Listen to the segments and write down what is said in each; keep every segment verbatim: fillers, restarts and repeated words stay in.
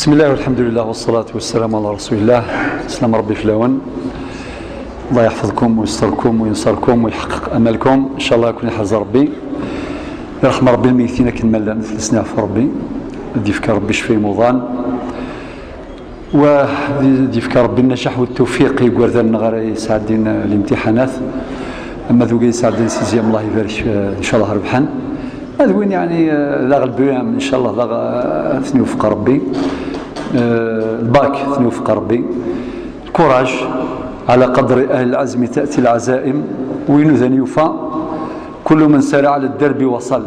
بسم الله والحمد لله والصلاة والسلام على رسول الله. سلام ربي في الأول. الله يحفظكم ويستركم وينصركم ويحقق أملكم إن شاء الله، يكون يحرز ربي. يرحم ربي الميتين كما لنا في السنة في ربي. يديفك ربي شفي مضان. وديفك ربي النجاح والتوفيق يقردن غير يسعدين الامتحانات. أما ذوق يسعدين سيزيام الله يبارك، آه، إن شاء الله ربحن. هذا وين يعني، آه، ذا غلبيام إن شاء الله، ذا غ-، آه، ثني وفق ربي. آه، الباك ثني وفق ربي. الكوراج، على قدر أهل العزم تأتي العزائم. وين ذا يوفى، كل من سار على الدرب وصل.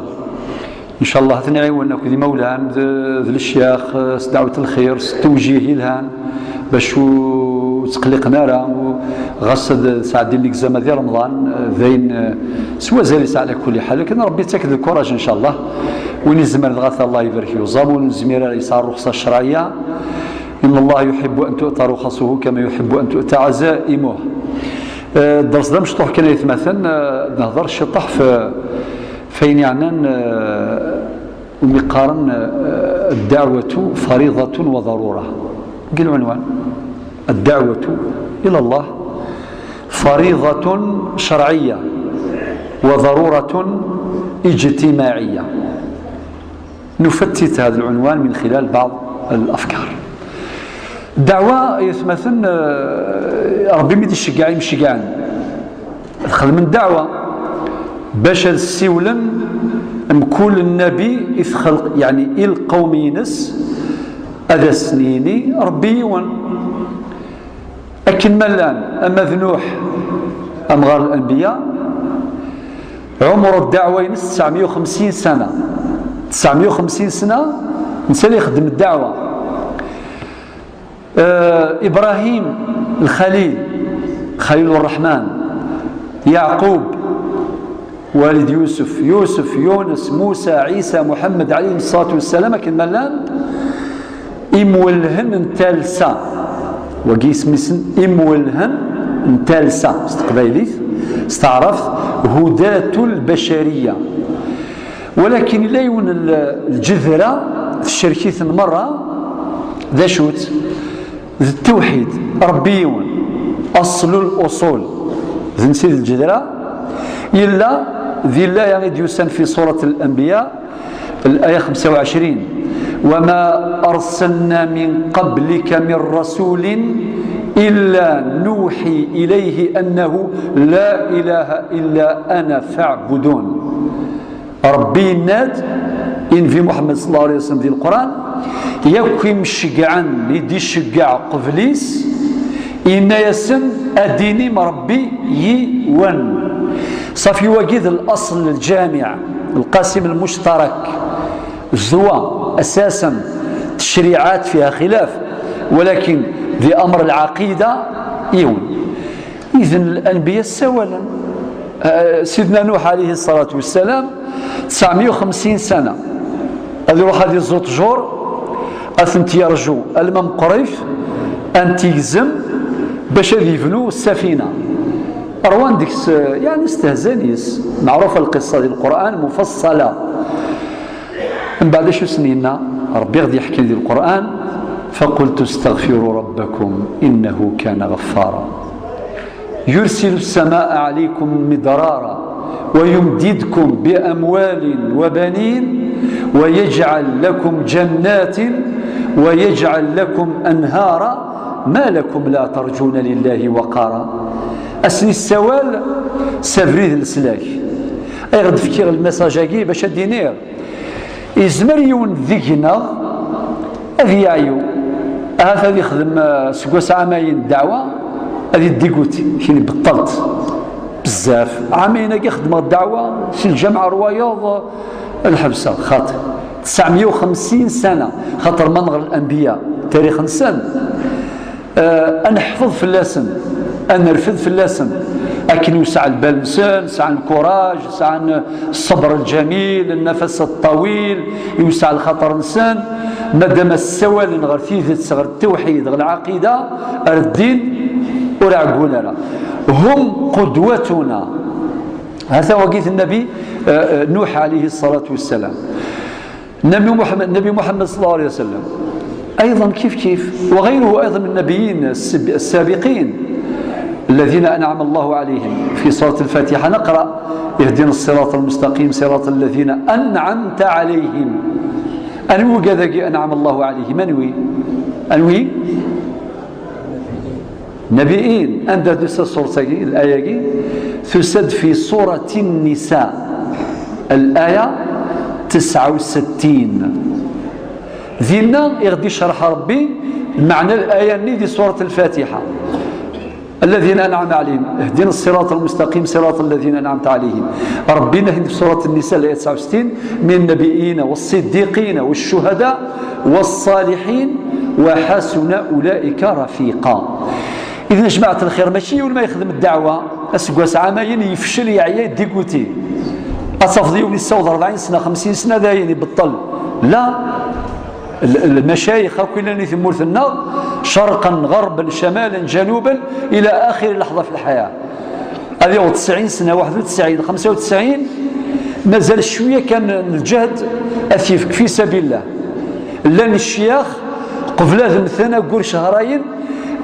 إن شاء الله ثني عيون أكو ذي مولان، ذ-، ذ الشيخ، آه، سدعوة الخير، ستوجيه يلهان. باش و-، تقلقنا راه و-، غاس د-، ساعدين ليكزامان ديال رمضان، آه، داين، آه، سوا زال يسعى على كل حال، لكن ربي يتاكد الكوراج إن شاء الله. وين يزمر دغا الله يبارك يوزام، وين يزمر يسعى الرخصة الشرعية. إن الله يحب أن تؤتى رخصه كما يحب أن تؤتى عزائمه. آه، الدرس ده مشطوح كان يتمثل، آه، نهضر شطح في، فين يعني، آه، ومقارن، آه، الدعوة فريضة وضرورة. قل عنوان: الدعوة إلى الله فريضة شرعية وضرورة اجتماعية. نفتت هذا العنوان من خلال بعض الأفكار. الدعوة يثمثن، آه، ربي ميد الشجاعين مشجعا. خدم الدعوة باش هاد السيولن مكول النبي يتخلق، يعني، القوم ينس هذا السنيني ربي يون. أكن ملان، أما ذنوح، أمغار الأنبياء، عمر الدعوة ينس تسعمية وخمسين سنة. تسعمية وخمسين سنة نسال يخدم الدعوة. آه، إبراهيم الخليل، خليل الرحمن، يعقوب والد يوسف، يوسف، يونس، موسى، عيسى، محمد عليهم الصلاة والسلام، أكن ملان إمولهن نتالسا. وقيس مسن إمولهن نتالسا. استقبايليت، استعرفت، هداة البشرية. ولكن لا يون ال-، الجذرة في الشركية مرة ذا شوت. ذ التوحيد، ربي يون، أصل الأصول. ذ نسيد الجذرة، إلا ذي الله يعني ديوسان في سورة الأنبياء، الآية خمسة وعشرين: "وما أرسلنا من قبلك من رسول إلا نوحي إليه أنه لا إله إلا أنا فاعبدون". ربي يناد إنفي محمد صلى الله عليه وسلم ذي القرآن، يكوي مشجعا يدي الشجاع قبليس، إن يسن أديني مربي يون. صافي وجد الأصل الجامع، القاسم المشترك، الزوا أساسا التشريعات فيها خلاف، ولكن ذي أمر العقيدة يون. إذن الأنبياء سوالا. آه، سيدنا نوح عليه الصلاة والسلام تسعمية وخمسين سنة، هذه يروح هذه الزوت جور، أثنت يرجو الماء مقريف، أن تيزم باش هذه يبنوا السفينة. روان ديك س-، يعني استهزانيس، معروفة القصة دي القرآن مفصلة. من بعد شو سنينا؟ ربي غادي يحكي لي القرآن: "فقلت استغفروا ربكم إنه كان غفارا يرسل السماء عليكم مدرارا ويمددكم بأموال وبنين ويجعل لكم جنات ويجعل لكم أنهارا ما لكم لا ترجون لله وقارا". أسني السوال سفريد السلاك. أي غد فكير المساج أكي باش أدينير. Yezmer yiwen deg-neɣ ad yeɛyu. Ahat ad yexdem, eh, seg wass ɛamayen ddeɛwa, ad yeddigguti, kini beṭṭelt bezzaf. Ɛamayen-agi xedmeɣ ddeɛwa si lǧameɛ ar wayeḍ, ad ḥebseɣ, xaṭi. Tesɛemya u xemsin sana, xaṭer ma nɣer lanbiya, tarix-nsen, eh, ad neḥfeḍ fell-asen, ad nerfed fell-asen, akken yewseɛ lbal-nsen, sɛan lkuraj, sɛan ṣṣber lǧamil, nnafas ṭṭawil, yewseɛ lxaṭer-nsen, madama ssawalen ɣer tidet, ɣer ttewḥid, ɣer lɛaqida, ar ddin, ur ɛeggun ara. Hum qudwatuna. Hata wagi Nnabi, eh, eh, Nuḥ alayhi ṣṣalatu wassalam. Nnabi Muḥemmed, Nnabi Muḥemmed ṣalla Llahu ɛalayhi wa sallam, أيضا كيف كيف، وغيره أيضا من النبيين السب-، السابقين الذين أنعم الله عليهم. في سورة الفاتحة نقرأ: اهدنا الصراط المستقيم صراط الذين أنعمت عليهم. Anwi wigad-agi أنعم الله عليهم؟ Anwi؟ Anwi؟ Nabiyin. Anda tusa ssurat-agi, الآية-agi? Tusa-d في سورة النساء، الآية تسعة وستين. Dinna i ɣ-d-icerḥ Ṛebbi lmeɛna n الآية-nni di سورة الفاتحة: الذين أنعم عليهم، اهدنا الصراط المستقيم صراط الذين أنعمت عليهم. Ṛebbi yenna-t-id في سورة النساء الآية تسعة وستين: من النبيين والصديقين والشهداء والصالحين وحسن أولئك رفيقا. إذن جماعة الخير، ماشي يول ما يخدم الدعوة، aseggas عامين يفشل، يعيا، يديكوتي. Ad tafeḍ yiwen yessaweḍ أربعين سنة، خمسين سنة، dayen يبطل. لا، ال-، المشايخ أكو لنا في مورثنا، شرقا، غربا، شمالا، جنوبا، إلى آخر لحظة في الحياة. هذه هو تسعين سنة، واحد وتسعين، خمسة وتسعين، مازال شوية كان الجهد أثيف في سبيل الله. Llan ccyax qbel ad mmten, aggur cehrayen,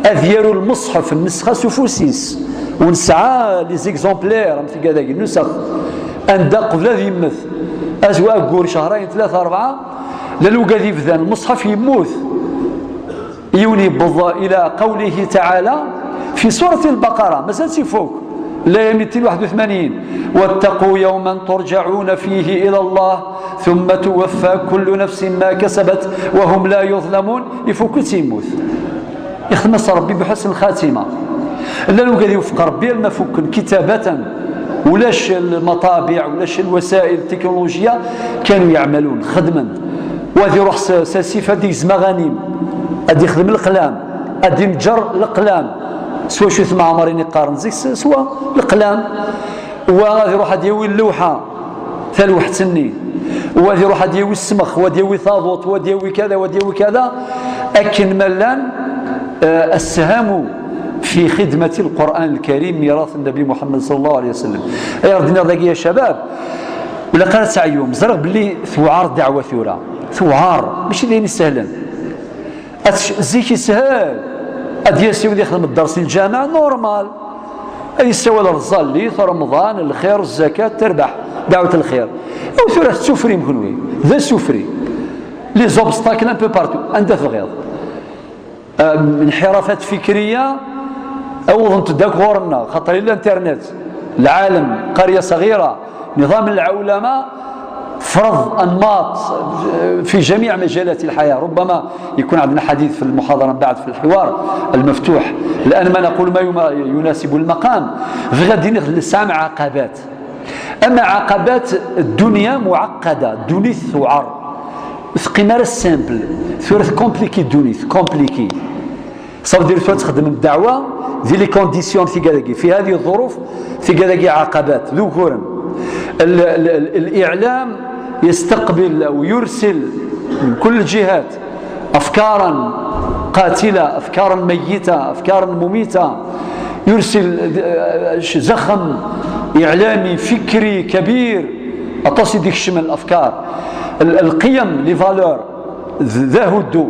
ad yaru lmeṣḥef n nnesxa s ufus-is. U nesɛa les exemplaires am tigad-agi n usex, anda qbel ad yemmet, azwa aggur cehrayen, tlata, rebɛa, llan wigad ibdan lmeṣḥef yemmut. Yiwen yewweḍ إلى قوله تعالى في سورة البقرة، mazal-tt ifuk, الآية ميتين واحد وثمانين: واتقوا يوما ترجعون فيه إلى الله ثم توفى كل نفس ما كسبت وهم لا يظلمون. Ifuk-itt, yemmut. Ixdem-as Ṛebbi بحسن الخاتمة. Llan wigad iwefq Ṛebbi alma fukken كتابة. Ulac المطابع، ulac الوسائل التكنولوجية، كانوا يعملون، xedmen. Wa ad iruḥ s, s asif ad d-igzem aɣanim, ad d-ixdem leqlam, ad d-inǧer leqlam. S wacu i tmeɛmarin i qqaren zik? S, s wa, leqlam. Wa ad iruḥ ad d-yawi llewḥa, talweḥt-nni. Wa ad iruḥ ad d-yawi ssmex, wa ad d-yawi taḍuṭ, wa ad d-yawi kada, wa ad d-yawi kada. Akken ma llan, eh, أسهموا في خدمة القرآن الكريم ميراث النبي محمد صلى الله عليه وسلم. Ay ɣer d-nniɣ dagi, ya cabab, ur ilaq ara ad teɛyum. Ẓriɣ belli tewɛer ddeɛwa tura. Tewɛer. Mačči d ayen isehlen. Ad tec-, zik yeshel. Ad d-yas yiwen yexdem ddersi n lǧameɛ, normal. Ad yessawal ɣer tẓallit, Remḍan, lxir, zzakat, terbeḥ, dɛwet lxir. Aw tura tettufrim kenwi. D asufri. Les obstacles un peu partout. Anda tebɣiḍ. آه، انحرافات فكرية أوضنت داك غورنا، خاطر الانترنت، العالم قرية صغيرة، نظام العولمة فرض أنماط في جميع مجالات الحياة. ربما يكون عندنا حديث في المحاضرة من بعد في الحوار المفتوح. الآن ما نقول ما يما-، يناسب المقام. غادي نخلي سامع عقبات. أما عقبات الدنيا معقدة، الدنيا ثعر. Teqqim ara simple, tura tkompliki ddunit, kompliki. Ça veut dire tura txeddem ddeɛwa di les conditions tigad-agi, في هذه الظروف tigad-agi عقبات, d uguren. ال-, ال-, ال-, الإعلام يستقبل أو يرسل من كل الجهات أفكارا قاتلة، أفكارا ميتة، أفكارا مميتة. يرسل, آه، زخم إعلامي فكري كبير. Aṭas i d-ikecmen الأفكار. ال-, القيم, les valeurs, d-, d ahuddu.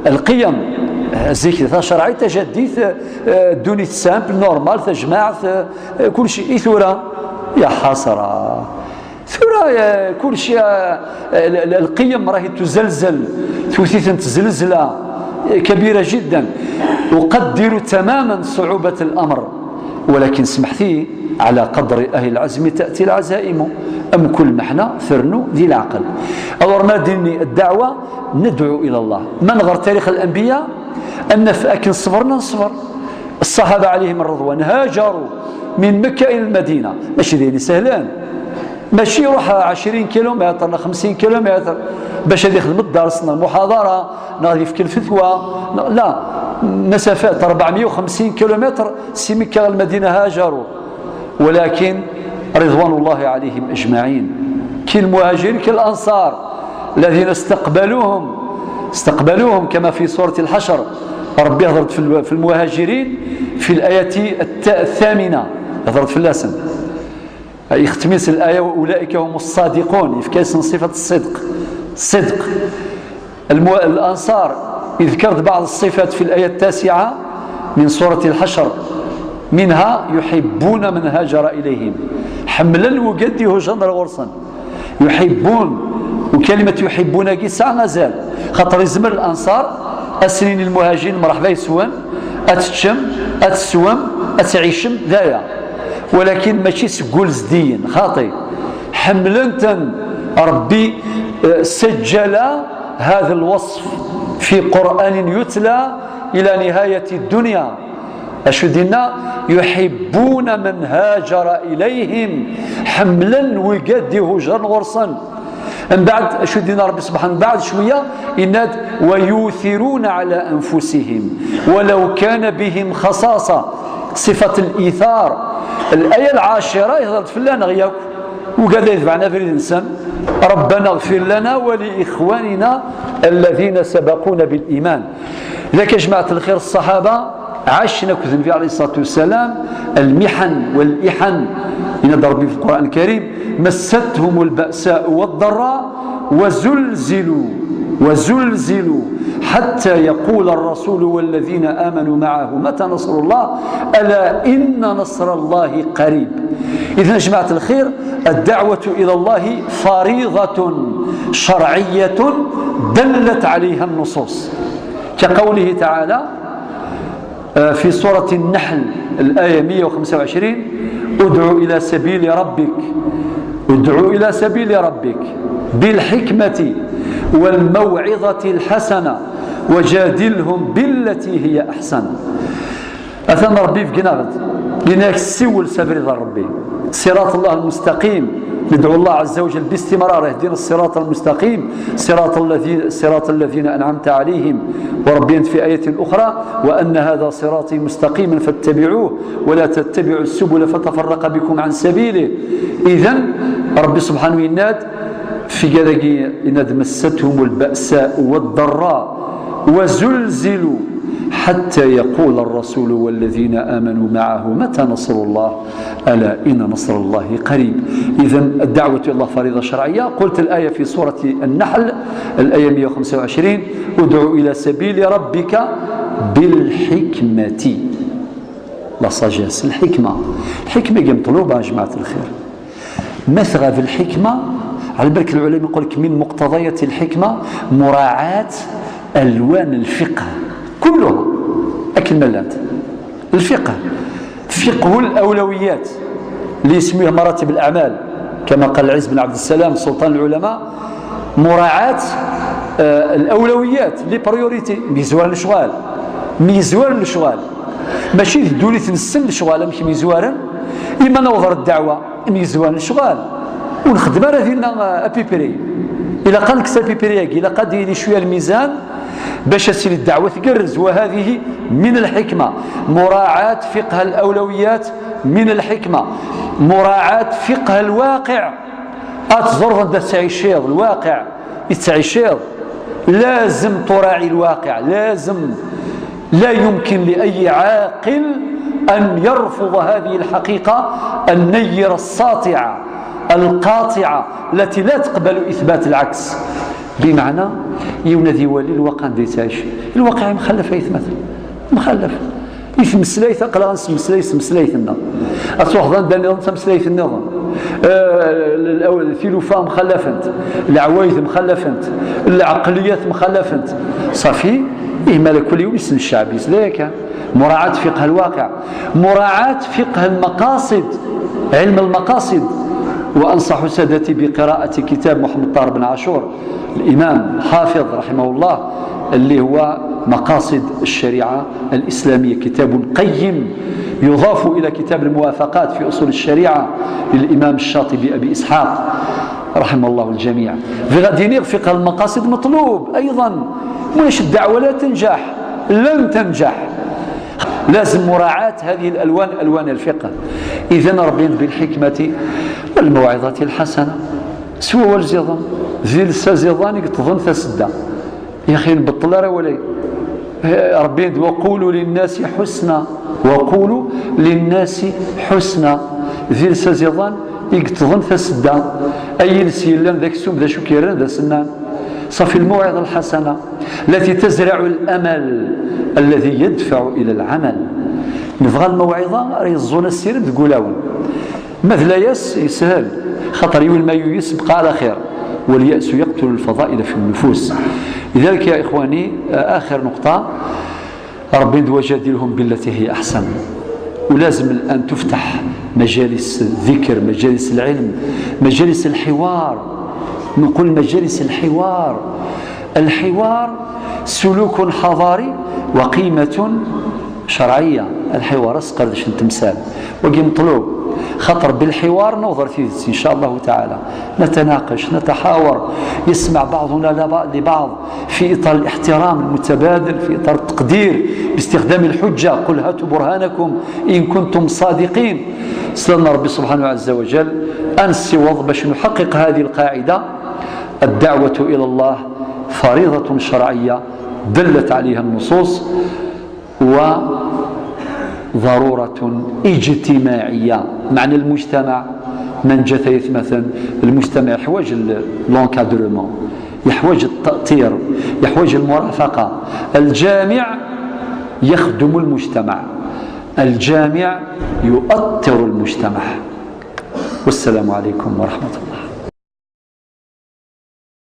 القيم, zik, tacerɛit, tajaddit, eh, ddunit simple, normal, tajmaɛt, eh, kulci. I tura? Ya ḥasra. Tura, eh, kulci, eh, l-, l-, القيم راهي تزلزل, tewwet-itent zzelzla, eh, كبيرة جدا. أقدر تماما صعوبة الأمر. ولكن سمحتي، على قدر أهل العزم تأتي العزائم. Mkul meḥna trennu di leɛqel. Alors, ma d-nini الدعوة, ندعو إلى الله. Ma nɣer تاريخ الأنبياء, ad naf akken ṣebren, ad neṣber. الصحابة عليهم الرضوان هاجروا من مكة إلى المدينة. Mačči d ayen isehlen. Mačči iruḥ عشرين كيلومتر neɣ خمسين كيلومتر باش ad ixdem dders neɣ muḥadara neɣ ad yefk lfetwa. La, مسافات أربعمية وخمسين كيلومتر si Mekka ɣer Lmadina هاجروا. ولكن رضوان الله عليهم أجمعين. كي المهاجرين كي الأنصار الذين استقبلوهم، استقبلوهم كما في سورة الحشر. ربي يهضر في ال-، في المهاجرين في الآية الت-، الثامنة، يهضر في اللسن. يختمس الآية: "وأولئك هم الصادقون"، يفكاس صفة الصدق. الصدق. المو-، الأنصار يذكر بعض الصفات في الآية التاسعة من سورة الحشر، منها: "يحبون من هاجر إليهم". Ḥemmlen wigad ihujren ar ɣur-sen. Yuḥibbun, u kalimat yuḥibbun-agi tesɛa azal, xaṭer izmer Lanṣar ad sen-inin lmuhajirin: "Mreḥba yes-wen, ad teččem, ad teswem, ad tɛicem, d aya." Walakin mačči seg wul zeddigen, xaṭi. Ḥemmlen-ten. Ṛebbi, eh, سجل هذا الوصف في قرآن يتلى إلى نهاية الدنيا. Acu d-yenna? "يحبون من هاجر إليهم". Ḥemmlen wigad ihujren ɣur-sen. Mbeɛd, acu d-yenna Ṛebbi subḥanahu, mbeɛd cwiya, yenna-d: "ويؤثرون على أنفسهم ولو كان بهم خصاصة". Ṣifat al-ithar. Laya lɛacira ihḍer-d fell-aneɣ yakk. Wigad ay itebɛen abrid-nsen: "ربنا اغفر لنا ولإخواننا الذين سبقونا بالإيمان". Dak, a jmaɛt lxir, ṣṣaḥaba ɛacen akked Nnbi ɛalayhi ṣṣalatu wassalam lmiḥan wal-iḥan. Yenna-d Ṛebbi fi Lqur'an Lkarim: "مستهم البأساء والضراء وزلزلوا، وزلزلوا حتى يقول الرسول والذين آمنوا معه متى نصر الله، ألا إن نصر الله قريب". Idan, a jmaɛt lxir, الدعوة إلى الله فريضة شرعية دلت عليها النصوص، كقوله تعالى، آه، في سورة النحل، الآية مية وخمسة وعشرين: "ادع إلى سبيل ربك، ادع إلى سبيل ربك بالحكمة والموعظة الحسنة وجادلهم بالتي هي أحسن". Atan Ṛebbi yebgen-aɣ-d, yenna-ak: "Ssiwel s abrid n Ṛebbi, صراط الله المستقيم". ندعو الله عز وجل باستمرار: "اهدنا الصراط المستقيم، صراط الذي-، صراط الذين أنعمت عليهم". وربي ينت في آية أخرى: "وأن هذا صراطي مستقيما فاتبعوه ولا تتبعوا السبل فتفرق بكم عن سبيله". Idan, Ṛebbi subḥanahu yenna-d, fi gad-agi yenna-d: "مستهم البأساء والضراء وزلزلوا حتى يقول الرسول والذين آمنوا معه متى نصر الله ألا إن نصر الله قريب". إذن الدعوة إلى الله فريضة شرعية. قلت الآية في سورة النحل، الآية مية وخمسة وعشرين: "ادع إلى سبيل ربك بالحكمة". La sagesse، الحكمة. الحكمة هي مطلوبة يا جماعة الخير. ما تغاب الحكمة، على بالك العلماء يقول لك من مقتضيات الحكمة مراعاة ألوان الفقه كلها، أكل ملات. الفقه، فقه الأولويات اللي يسميه مراتب الأعمال، كما قال العز بن عبد السلام سلطان العلماء: مراعاة، آه، الأولويات، les priorités، ميزوار الشغال، ميزوار الشغال، ماشي ذي الدولي تنسن الشغال، مش ميزوارا، إما نوضر الدعوة، ميزوار الشغال، ونخدم على ذينا، آه، أبيبري. إلا قال لك سابيبري، إلا قد يلي شوية الميزان، باش أسير الدعوة تقرز. وهذه من الحكمة، مراعاة فقه الأولويات من الحكمة، مراعاة فقه الواقع. أتزرد أنت تعيشيض الواقع، تعيشيض. لازم تراعي الواقع، لازم. لا يمكن لأي عاقل أن يرفض هذه الحقيقة النيرة الساطعة القاطعة التي لا تقبل إثبات العكس. بمعنى، يولي الواقع ندير تعيش. الواقع مخلف، أي ثمثل مخلف. I tmeslayt, aql-aɣ nesmeslay s tmeslayt-nneɣ. Ad truḥeḍ anda nniḍen d tameslayt nniḍen. Eh, l-, l-, tilufa mxallafent, leɛwayed mxallafent, lɛeqliyat mxallafent. Ṣafi, ih, mala kul yiwen yessen ccɛeb, yesla yakan. مراعاة فقه الواقع، مراعاة فقه المقاصد، علم المقاصد. وأنصح سادتي بقراءة كتاب محمد طاهر بن عاشور، الإمام الحافظ رحمه الله، اللي هو مقاصد الشريعة الإسلامية، كتاب قيم يضاف إلى كتاب الموافقات في أصول الشريعة للإمام الشاطبي أبي إسحاق، رحم الله الجميع. في غادي نغفق المقاصد مطلوب أيضا، مش الدعوة لا تنجح، لن تنجح. لازم مراعاة هذه الألوان، ألوان الفقه. إذن ربي بالحكمة والموعظة الحسنة. S wawal ziḍen, d iles aziḍan i yeṭṭḍen tasedda. Yaxi nbeṭṭel ara walay. Ṛebbi yenna-d: "وقولوا للناس حسنا، وقولوا للناس حسنا". D iles aziḍan i yeṭṭḍen tasedda. Ay iles yellan d aksum, d acu k-yerran d asennan? صافي الموعظة الحسنة التي تزرع الأمل الذي يدفع إلى العمل. نبغى الموعظة راه يزون السير تقول. ما ذ لا ياس يسهل، خاطر يول ما ييس بقى على خير، واليأس يقتل الفضائل في النفوس. لذلك يا إخواني، آخر نقطة، ربي ند وجادلهم بالتي هي أحسن. ولازم الآن تفتح مجالس الذكر، مجالس العلم، مجالس الحوار. نقول مجالس الحوار. الحوار سلوك حضاري وقيمة شرعية. الحوار أسقر داش نتمثال وقي مطلوب، خاطر بالحوار نوضر في إن شاء الله تعالى، نتناقش، نتحاور، يسمع بعضنا لبعض في إطار الاحترام المتبادل، في إطار التقدير، باستخدام الحجة، قل هاتوا برهانكم إن كنتم صادقين. سلمنا ربي سبحانه عز وجل أن السوض باش نحقق هذه القاعدة: الدعوة إلى الله فريضة شرعية دلت عليها النصوص، وضرورة اجتماعية. معنى المجتمع، من جثيث مثلا، المجتمع يحوج ال-، l'encadrement، يحوج التأطير، يحوج المرافقة. الجامع يخدم المجتمع، الجامع يؤطر المجتمع. والسلام عليكم ورحمة الله.